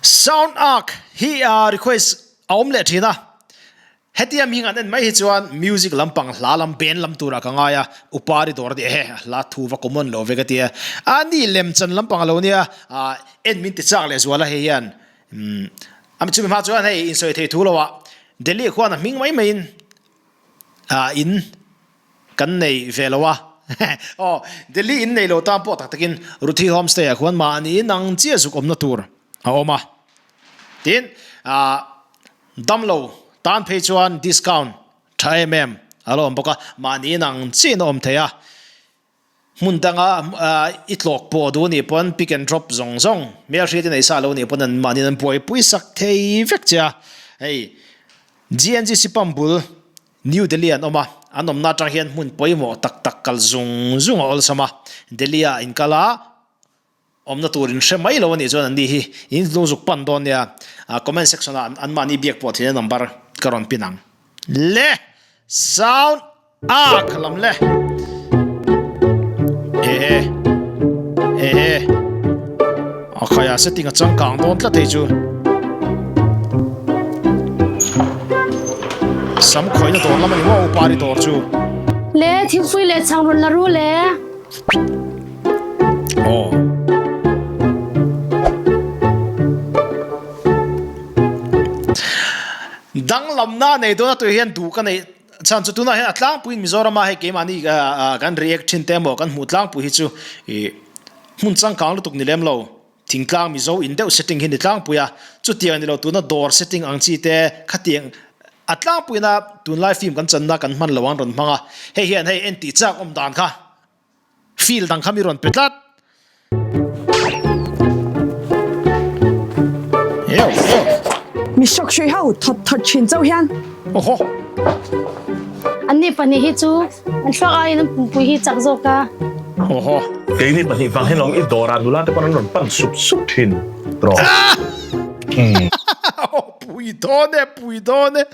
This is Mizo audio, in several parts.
Sound arc hi request a awm leh thin a, hetia hming an en mai hi chuan music lampang hla lam band lam turah ka ngai a, Upari dawr a ni ehe hla thu va common lo ve ka ti a, a ni lemchan lampang a lo nia, en min ti chak leh zual a hei hian umm chumi hma chuan hei insawi thei thu lo ah Delhi khuan a hming mai maiin in Kan nei ve lo a. Aw, Delhi in nei lo tan pawh tak takin Ruthi Homestay ah khuan mahni nang chiah zuk awmna tur a awm a. Tin, damlo tan phei chuan discount tha em em a lo awm bawk a, mahni nang chiah in a awm thei a. Hmun danga i tlawk pawh duh anih pawn pick and drop zawng zawng hmelhriat i nei sa lo anih pawn an mahni an buaipui sak thei vek che a. Hei GNGC pump bul New Delhi an awm a, an awmna atang hian hmun pawimawh tak tak kal zung zung a awlsam a. Delhi ah in kal a, awmna tur in hre mai lo anih chuan anni hi in lu zuk pan dawn nia. Comment section ah anmahni biak pawh theihna number ka rawn pin ang. Le! Sound a ka lam le! Ehe! Ehe! A khaia setting a changkang dawn tlat hei chu. Sam khawihna dawr lam a ni maw Upari dawr chu. Le thingpui leh chhang rawn la ru le. Aw. Danglamna nei dawn a tui hian duh ka neih chhan chu tunah hian a tlangpuiin Mizorama hei keimahni kan react thin te emaw kan hmuh tlangpui hi chu ih hmun changkang lutuk ni lem lo. Thingtlang Mizo in deuh setting hi ni tlangpui a, chutiang ni lo tuna dawr setting ang chi te khatiang a tlangpuina tunlai film kan channa kan hman lo an rawn hmang a, hei hian hei en tih chak awm dan kha feel dang kha mi rawn pe tlat. Eo eo. Mi hrawk hrui ho thawt thawt thin chauh hian. Oho. Anni pahnih hi chu An thluak aiin an pumpui hi chak zawk a. Oho. Keini pahnih vang hian lawng i dawrah nula te pawn an rawn pan sup sup thin tawh. Pui dawn e, pui dawn e.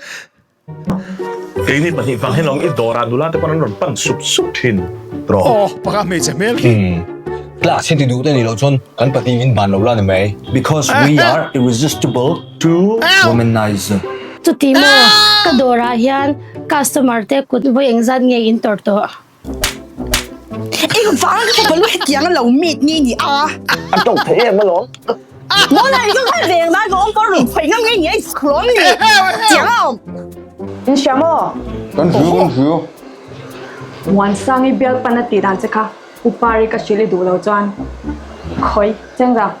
Keini pahnih vang hian lawng i dawrah nula te pawn an rawn pan sup sup thin tawh. Aw, pakhat hmeichhe hmel khi. Class hi ti duh te ni loh chuan kan pahnih in ban lo la ni mai. Because we are irresistible to womanizer. Chuti maw, ka dawrah hian customer te kut vawi engzat nge in tawrh tawh? Eng vang ka fapa lu hetiang a lo meet ni ni a. A tawk thei em alawm. Maw lai ka kal ve ang lai ka awm pawh rawn khawih ngam ngei ngei hlawm ni. Chiang a awm. In hria maw? Kan hriu kan hriu. Muansangi bialpan a tih dan che kha Upari ka hrilh i duh lo chuan khawi cheng zang.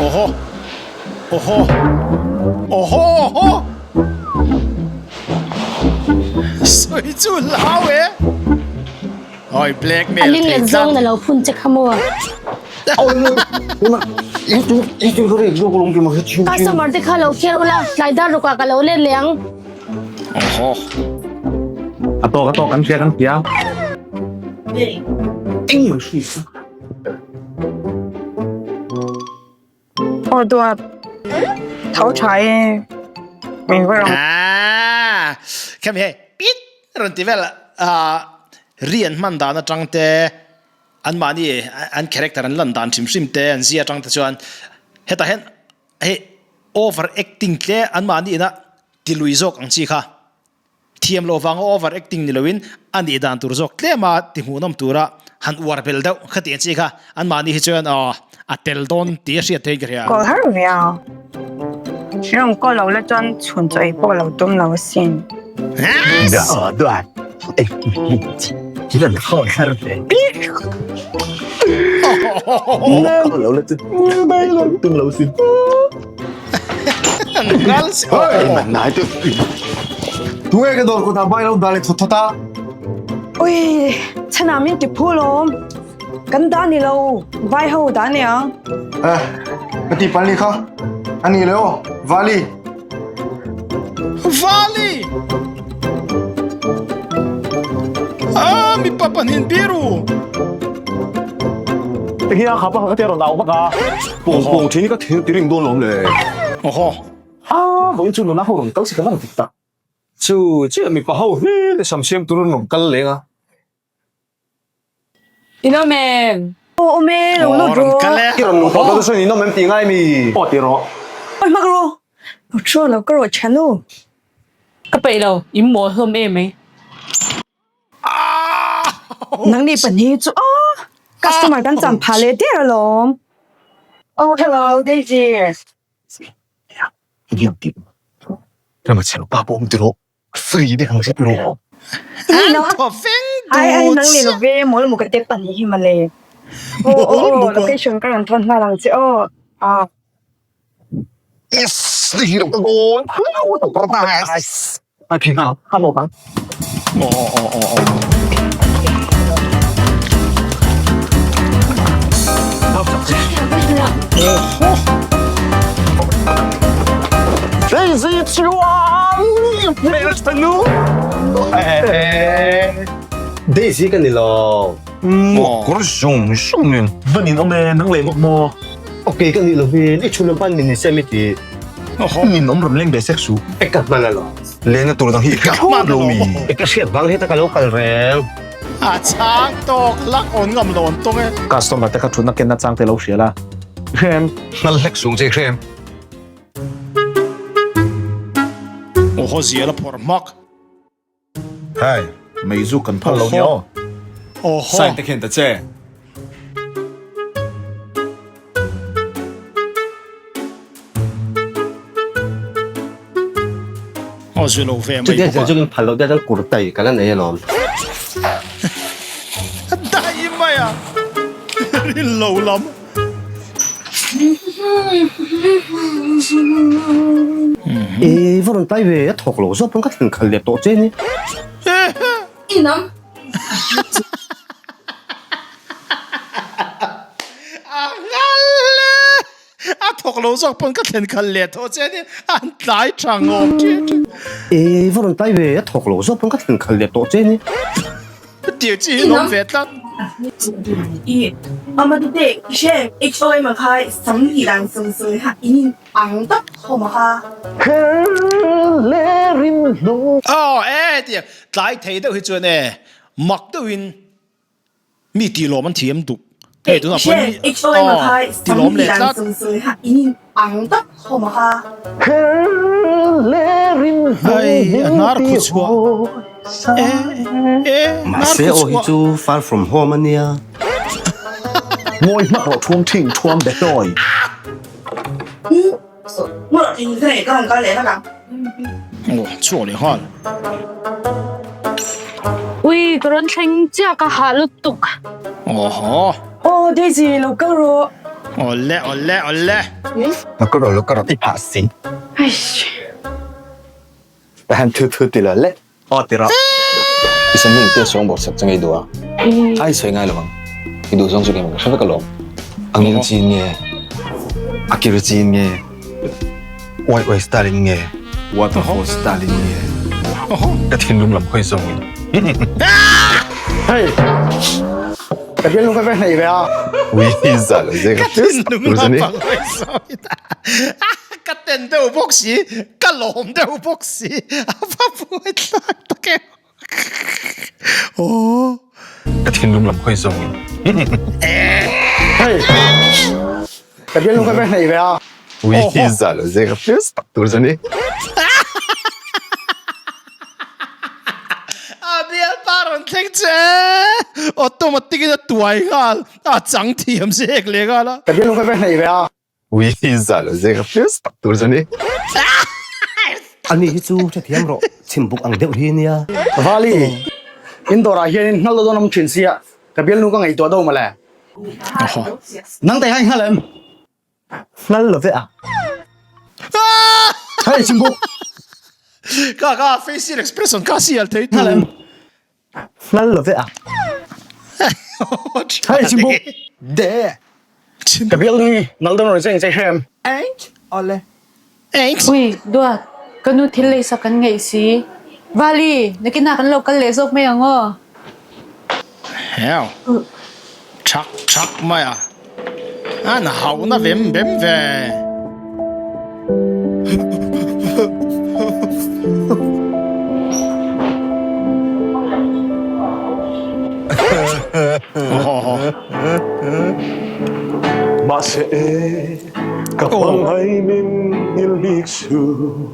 Oho oho oho oho Sawi chu hlau e Oi blackmail A ling let zawng na lo phun che kha maw. Customer te kha lo kher ula tlai dar rukah ka lo let leh ang. Oho. A tawk a tawk kan hria kan hria. Engmah hri. Aw duat tho tha e min va rawn. Ah khami hei pit rawn ti vel ah ri an hman dan atang te an mahni an character an lan dan hrim hrim te an zia atang te chuan hetah hian hei over acting tle an mahni ina ti lui zawk ang chi kha. Thiam loh vanga over acting ni loin a nih dan tur zawk tlema ti hmuhnawm tura han uar bel deuh kha tih ang chi kha anmahni hi chuan aw a tel dawn tih a hriat thei ka hria. Call har ve a, rawng call lo la chuan chhun chaw ei pawh lo tum lo asin. Tunge ka dawr kawtah bai lo dah leh thawt thawt a. Ui, chhanah min ti phu lawm. Kan dah ni lo, vai ho dah ni ang. Eh, ka ti pal ni kha. Ani le aw, Vali. Vali! Ah, mi pa pahnih biru. Tinge a khapa ka tia rawn au vak a. Pawng pawng thin hi ka thil ti ring dawn lawm le. Oho. A vawiin chu nula ho rawn kal si ka van dik tak. Chu chiah mipa ho hlir te sam siam tur an rawn kal leng a. In awm em? Aw awm e, lo lut rawh. I rawn luh tawh dawn chuan in awm em tih ngai mi? Aw ti rawh. Hmak ru. Thu lo ka rawh tha nu. Ka peih lo, in mawl hlawm em mai. Nang ni pahnih chu aw customer kan cham phah leh der alawm. Oh hello Daisy. Ai ai nang ni love mawl mu ka te pahnih hi male. Aw aw location ka rawn thawn nghal ang che aw. Ah. Daisy ka ni lo. Va nin awm e, nang leh bawk maw? Ok ka nih lovin i chhun pan min sem i ti. Nin awm rawn leng ve sek su. E ka hman alawm. Lena tur dang hi i hriat thlawt lo mi. E ka hriat vang heta ka lo kal reng. A chhang tawk lak awn ngam lo an tawng e. Customer te kha thutna kenna chang te lo hria la. Hrem. Hngal hlek sung che hrem. Aw zial a phawrh hmak. Hei, mei zu kan phal lo nia aw. Awhaw. Sign te khen ta che. Aw zu lo ve mai Chutia bawk a. chu kan phal lo te chuan kurtai ka la nei alawm. Daih mai a, rin lo lam. E va rawn tlai ve, a thawk lo zawk pawn ka thlen khalh leh tawh che ni. Inam. A nghal le, a thawk lo zawk pawn ka thlen khalh leh tawh che ni, an tlai tha ngawm ṭhin ṭhin. E va rawn tlai ve, a thawk lo zawk pawn ka thlen khalh leh tawh che ni. Tir chi hi lawm ve tlat. I Amadite i hre HOM a kha sam tih dan sung sung kha in in ang tak khawm a kha. Aw e tia tlai thei deuh hi chuan e mak deuhin mi tih lawm an thiam duk hei tunah pawh mi aw ti lawm leh tlat. Hei a hnar khu chhuah e e hnar Mahse khu aw hi chhuah. chu far from home a nia. Ngawi hmak rawh thuam thing thuam be tawi. Aw chhuak leh nghal. Ui ka rawn thleng chiah ka hah lutuk. Aw haw. Aw Daisy lo kal rawh. Awle awle awle. Lo kal rawh lo kal rawh i phah si. Ta han thu thu ti lo le. Aw ti rawh. I sam hi engtia sawng bawk sak che ngei duh a? Ai sawi ngai lo ang. I duh zawng chu keimah ka hre vek alawm. A ngil chin nge? A kir chin nge? Uai uai style in nge? Waterfall style in nge? Ka thinlung lam hawi zawng in. Hei! Ka bialnu ka va hnaih ve a. Ui za lo zek Ka thinlung lam hawi zawng in. Ka ten deuh bawk si, ka lawm deuh bawk si, a va buai thlak tak em. Aw. Ka thinlung lam hawi zawng in. Hei! Ka bialnu ka va hnaih ve a. Ui za lo zek a fierce tak tur chu ni. A bialpa rawn thleng che automatic in a tuai nghal a chang thiam zek leh nghal a. Ka bialnu ka va hnaih ve a. Ui za lo zek a fierce tak tur chu ni. Ani hi chu hrethiam rawh chhimbuk ang deuh hi nia. Vali, in dawrah hianin hngal lo dawn awm thin sia, ka bialnu ka ngaihtuah do mawle. Nang te kha i hngal em? Hngal lo ve a. Hei chhimbuk. Ka ka facial expression ka sial thei tu. Hngal em? Hngal lo ve a. Hei chimbu. De. Ka bial ni nal don rawn cheng che hrem. Ole. Ui, Duat, ka nu thil lei sak kan ngaih si. Vali, nakinah kan lo kal leh zawk mai ang aw. Heo. Thak thak mai a. An hauhna vem vem ve. Mahse e, ka hmangaih min. bik suh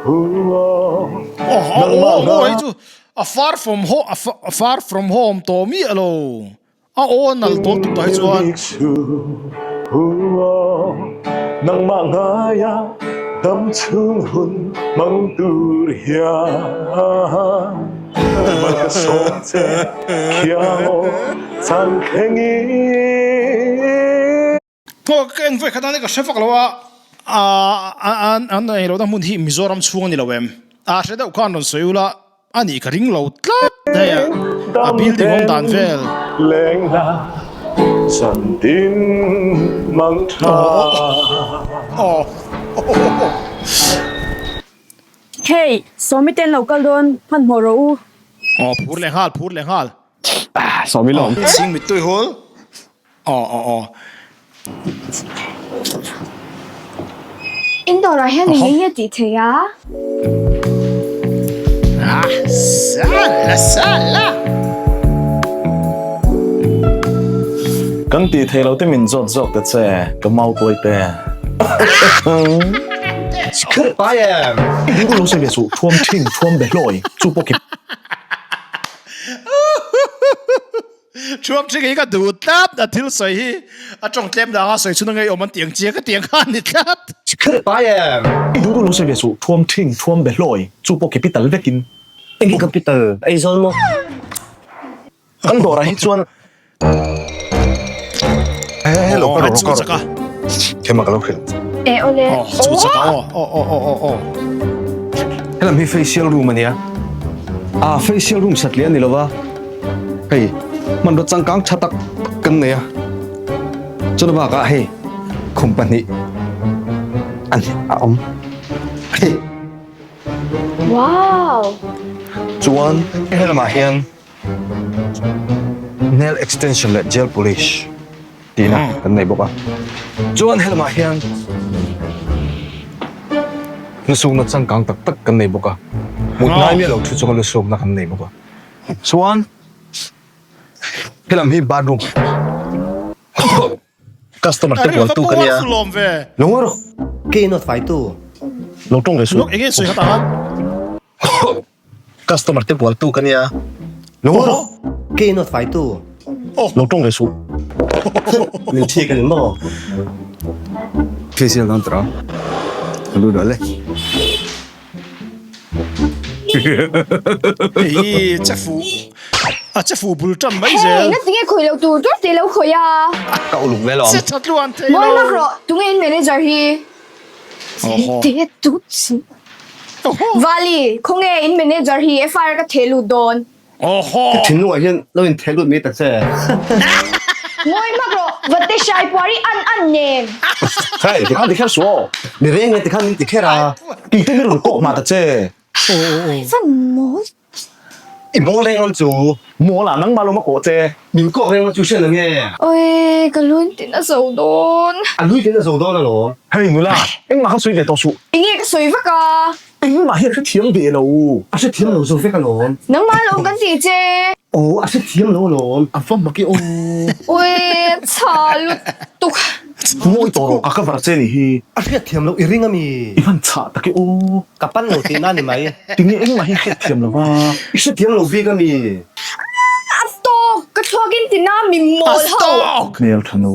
aw Aw aw aw hei chu a far from home a far from home tawh miah lo a aw nal tawh tuk tah hi chuan. Nangmah ngaia dam chhung hun hmang tur hian mal ka sawm che khiang aw chan thleng in. Aw ka en vawikhat a ni ka hre vak lo a an an ei lohna hmun hi Mizoram chhung a ni lo em? A hre deuh khan rawn sawi ula a nih ka ring lo tlat hei a a building awm dan vel. Lengna zantin mang tha. Hey, Sawmi te an lo kal dawn hmanhmawh rawh u. Aw phur leh nghal phur leh nghal. Sawmi lawm. Sing mittui hul. Aw aw aw. In dawrah hian eng eng nge tih theih a? Ah, sala sala. Kan tih theih lo te min zawt zawk ta che, ka mau tuai te. Khirh pai em? I duh lo sawi ve suh, thuam thin, thuam be hlawi, chu pawh ki. Thuam ṭhi hi ka duh tlat a thil sawi hi a ṭawng tlem dang a sawi chhun a ngeiawm an ti ang chiang ka ti ang kha a ni tlat. Khirh pai em? I duh duh lo sawi ve suh, thuam ṭhing, thuam be hlawi, chu pawh capital vekin. Eng capital? Aizawl maw? Kan dawrah hi chuan. Hello, ka rawh, ka rawh. Kema ka lo hrilh. E awle. Aw, chu chak a aw, aw, aw, aw, aw, aw. Helam hi facial room a nia. Ah, facial room satliah a ni lova. Hei, hmanraw changkang tha tak kan nei a. Chuna bakah hei khum pahnih a a awm. Hei. Wow! Chuan helamah hian nail extension leh gel polish tihna kan nei bawk a. Chuan helamah hian lusukna changkang tak tak kan nei bawk a. Mut ngai miah lo thu chunga lusukna kan nei bawk a. Chuan helam hi bathroom Customer te bual tu ka nia. Lo ngaw rawh. Kei nawt fai tu. Lo tawng ve suh. Customer te bual tu ka nia. Lo ngaw rawh. Kei nawt fai tu. Lo tawng ve suh. Min thik a ni maw? Facial dawn tawh a. Ka lut rawh le. Hei che fuh a che fuh bul tan mai zel. Hey, na tinge khawih lo tur tur te lo khawih a. Ka uluk ve lawm. Che tha tluan thei lo. Mawi mak rawh, tunge in manager hi? Te tut si. Vali, khawnge in manager hi FIR ka theh lut dawn. Ka thinlungah hian lo in theh lut mai ta che. Ngawi hmak rawh, vate hrai puar i an an nen. Hei, tikhan ti kher suh aw. Mi reng e tikhan min ti kher a. Tih te mi rawn kawk mah ta che. Van mawl. I mawl reng ang chu. Mawl ah nangmah lo ma kawh che. Min kawk reng ang chu hriat ang e. Oi, ka lui tin a zo dawn. A lui tin a zo dawn alawm. Hei nula, engmah kha sawi ve tawh suh. Enge ka sawi vak a? Engmah hi a hrethiam ve lo. A hrethiam lo zo vek alawm. Nangmah alawm kan tih che. Aw, a hrethiam lo alawm. A va mak e aw. Ui, a chha lutuk. Ngawi tawh rawh, ka cover che nih hi. A hriatthiam loh i ring ami? I van chhah tak e aw. Ka pan lo tihna ni mai. Tinge engmah hi hriatthiam lo va. I hrethiam lo bik ami? A tawk, ka thluakin tina mi mawl ho. A tawk! Hmel tha nu.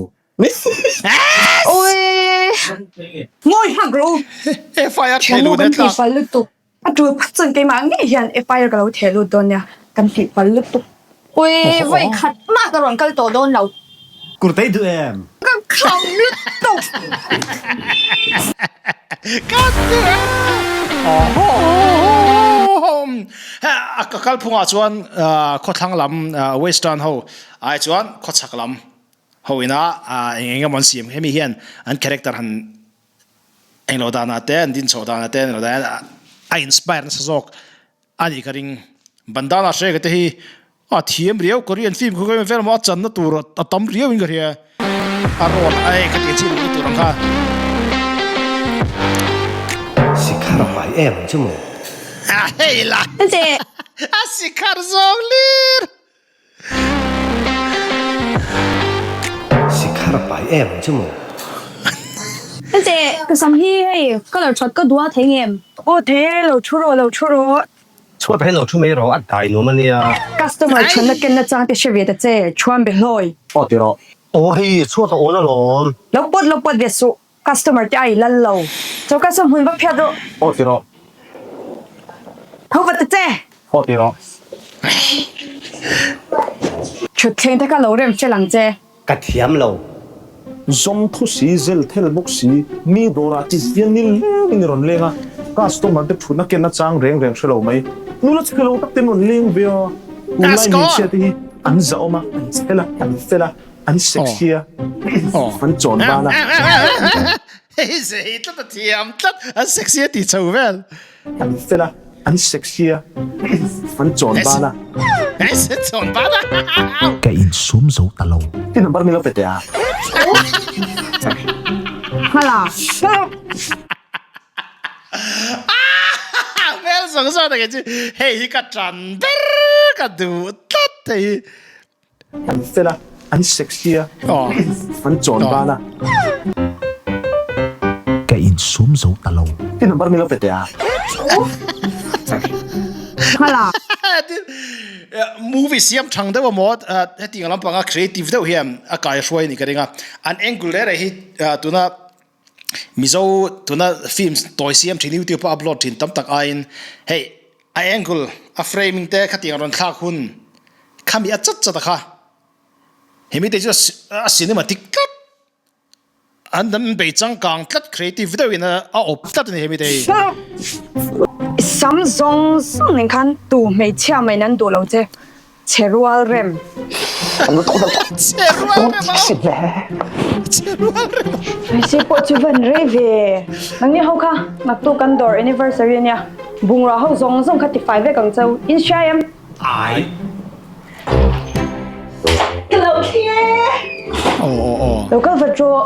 Ngawi hak rawh u. FIR theh Thiannu lut kan e tlak. tihfal lutuk. A tul phat chuan keimah ngei hian FIR ka lo theh lut dawn nia. Kan tihfal lutuk. Ui, vawi khat mah ka rawn kal tawh dawn lo. Kurtei duh em? Ka kham lutuk. Ka ti a. Ka kalphungah chuan khawthlang lam western ho ai chuan khawchhak lam Ho ina eng eng emaw an siam hemi hian an character han englo danah te an din chhoh danah te englo danah a inspire nasa zawk a nih ka ring. Bandana hreka te hi a thiam riau Korean film khaw vel emaw a channa tur a tam riau in ka hria a role a ei ka tih chi luhna tur ang kha. Sikhar pai em ang chu maw? A hei la a sikhar zawng lir. Sikhar pai em ang chu maw? Ente, ka sam hi hei colour that ka duh a thei ngem? Aw thei e, lo thu rawh, lo thu rawh. Chhuat hi lo thu mai rawh, a dai nuam a nia. Customer chhanna kenna chang te hre ve ta che, chhuan be hlawi. Aw ti rawh. Aw hei chhuat a awn alawm. Lo pawt lo pawt ve suh, customer te a i lal lo. Choka saw hmun va phiat rawh. Aw ti rawh. Tho va ta che. Aw ti rawh. Thutthleng te kha lo rem fel ang che. Ka thiam lo. Zawm thu si, zel thel bawk si, mi dawrah ti hian ni lengin i rawn leng a, customer te thutna ken a chang reng reng hre lo mai. Nula chhe lo tak te an rawn leng ve a, tunlai hmeichhia te hi an zahawm a, an chhel a, an fel a, an sexy a, an chawn ban a. Hei zei tlat a thiam tlat, an sexy a ti chho vel. An fel a, an sexy a, an chawn ban a. Chawn ban a. Ka insum zo ta lo. I number min lo pe teh a. Hala. Hmel zawng zawng tak hi chu hei hi ka tan ber ka duh tlat hei hi. An fel a, an sexy a, an chawn ban a. Ka insum zo ta lo. I number min lo pe teh a. Hala. Movie siam thang deuh amaw hetiang lampanga creative deuh hian a kai hruai a ni ka ring a. An angle reh reh hi tuna Mizo tuna film tawi siam thin YouTube a upload thin tam tak aiin hei a angle a framing te khatiang rawn thlak hun khami a chat chat a kha hemi te chu a cinematic tlat an an bei changkang tlat creative deuhin a awp tlat a ni hemi te hi. Sam zawng zawng nen khan tu hmeichhia mai nan duh lo che. Chhe rual rem. Chhe rual rem a. Chhe rual rem a. Hei pawh chu van rei ve. Nangni ho kha naktuk kan dawr anniversary ania. Bungrua ho zawng zawng kha tifai vek ang cheu. In hria em? Ai. Ka lo thli e. Aw aw aw. Lo kal vat rawh.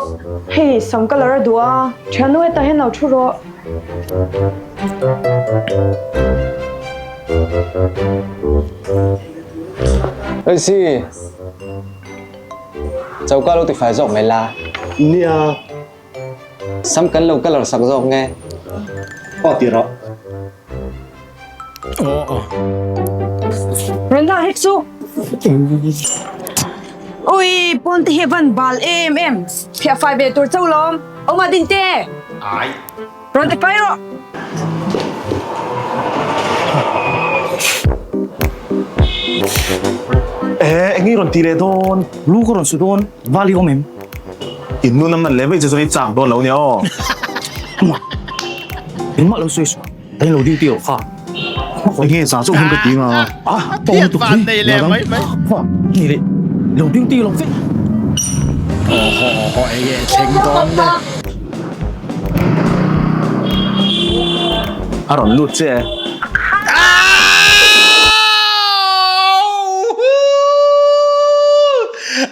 Hei sam colour a duh a. Thiannu hetah hian lo thu rawh. Hei si, choka lo tifai zawk mai la. Nia. Sam kan lo colour sak zawk nge? Aw ti rawh. Aw aw. Renda hek chu. Ui, pawn te hi a van bal em em. Phiah fai ve tur chauh lawm. Awma din te. Ai. Rawn ti pai rawh. Eh, eng nge rawn ti leh dawn? Lu ka rawn su dawn, Vali awm em? In nu nam nan leh mai che chuan i chak dawn lo nia aw. Ama, engmah lo sawi suah, ta in lo duty rawh kha. Eng nge chah chauh hun ka ti nga? Ah, tawng lutuk hi, Nei leh mai mai. Kha, ni leh, lo duty lo vek. Aw haw haw eng nge thleng dawn le. A rawn lut che e.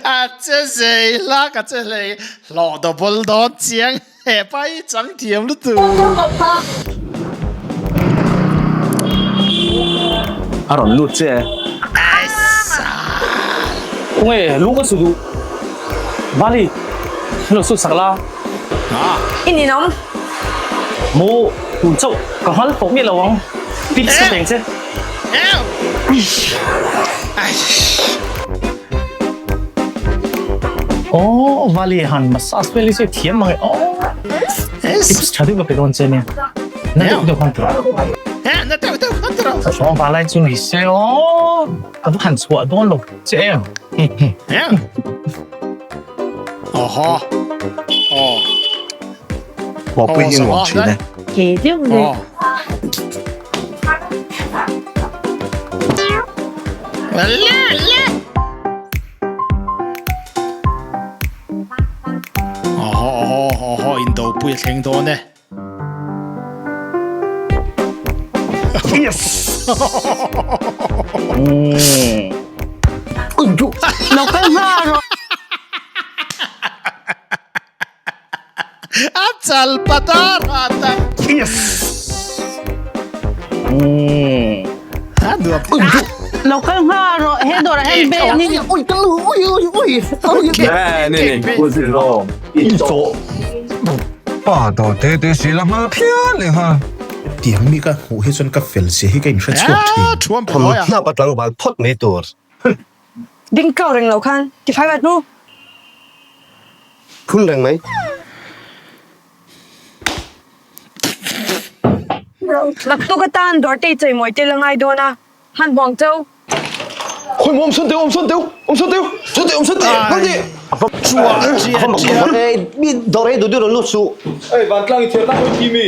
A che zei hlak a che hlei hlawh double dawn chiang he pa hi chang thiam lutuk. A rawn lut che e. Khawnge lu ka su duh. Vali, helo su sak la. I ninawm. Maw tun chauh ka nghal tawh miah lo ang. Tips ka peng che. Aw Vali han massage vel hi chu i thiam ang e aw. Tips tha deuh ka pe dawn che nia. Na deuh deuh khan tura. Na deuh deuh khan tura. Ka valai chu ni se aw. Ka va han chhuah dawn lo che em. Awhaw. Aw. Mawpui hi nuam thin e. Ke deuh le. Le le. Awhaw awhaw awhaw indopui a thleng dawn e. Yes! Lo kal hma rawh. A chal patar a tak. Yes! A nuam. Lo kal hma rawh. He dawrah hian bel ni. Ui ka lu ui ui ui. Nè nè nè, I chawh. Pa dawr te te si la hmal phian leh nghal. Tiang mi ka hmuh hi chuan ka fel zia hi ka inhre chhuak thin. Thawmhnaw a tlangval phawt mai tur. Ding kau reng lo khan tifai vat mu. Phun reng mai. Naktuk atan dawr te i chawimawi tel a ngai dawn a, hmanhmawng chau. Khawi maw awm sawn teh u, awm sawn teh u, awm sawn teh u, sawn teh, awm sawn teh, hman teh. A va mak mak e, mi dawr ei duh duh rawn lut suh. Ei, vantlang i thiam tak hawi thi mi.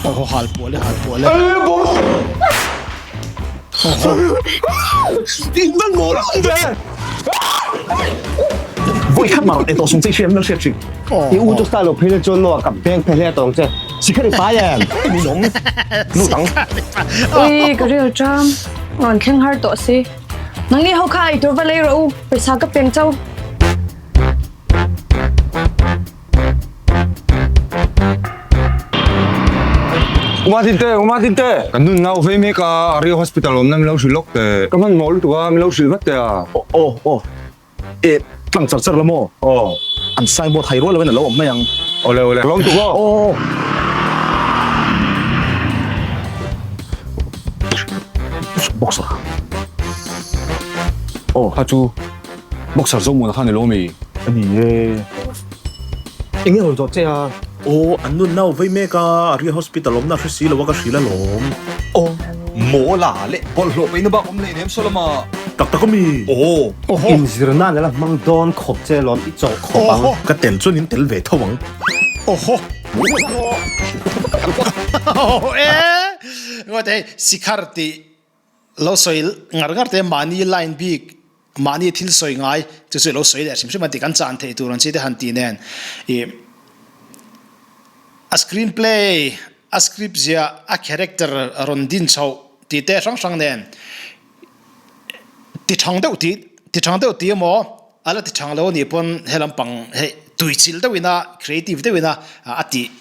Aw hal puah le hal puah le. Vawi khat mah rawn en tawh sung che hriat an hriat thin. I u chu style lo phei la chuan maw ka beng phei hle tawng che. Sikhat i pai em? Mi lawng nu tang. Ui ka ril ṭam. Rawn thleng har tawh si. Nangni ho kha eitur va lei rawh u, pawisa ka peng chau. Uma Dinte, Uma Dinte! Kan nun nau vei mek a, Arya Hospital awmna min lo hrilh lawk teh. Ka hmanhmawh lutuk a, min lo hrilh vat teh a. Aw, aw. E, tlang char char la maw? Aw. An signboard hai rual loin a lo awm mai ang. Awle, awle. Ka lawm tuk aw. Aw. Boxer. Aw, kha chu Boxer zo muna kha ni lo mi? A ni e. Eng nge rawn zawh che a? Aw, an nun nau vei mek a, Arya Hospital awmna hre si lo a ka hrilh alawm. Aw, mawla leh bawlhhlawh peihna bak awm hleinem Solomon. Tak tak a mi? Aw. Inzirna nela hmang dawn khawp che alawm, i chawh khawp ang. Ka tel chuan in tel ve tho ang. Awhaw. E, ngawi teh hei, Sikhar tih Lo sawi ngar ngar te mahni line bik, mahni thil sawi ngai chu chu lo sawi leh hrim hrim a ti kan chan theih tur ang chi te han ti nen ih a screen play, a script ziah, a character rawn din chhoh tih te hrang hrang nen ti thang deuh tih ti thang deuh tih emaw a la ti thang lo anih pawn helam pang hei tuichilh deuhin a creative deuhin a a tih.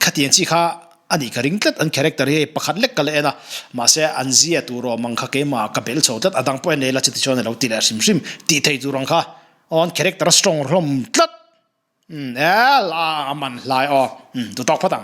Khatiang chi kha a nih ka ring tlat, an character hi hei pakhat lek ka la en a, mahse an zia tur awm ang kha keimah ka bel chho tlat, a dang pawh en ela chuti chuan a lo ti leh hrim hrim tih thei tur ang kha aw an character a strong hlawm tlat, umm e la a man hlai aw, umm duhtawk phawt ang.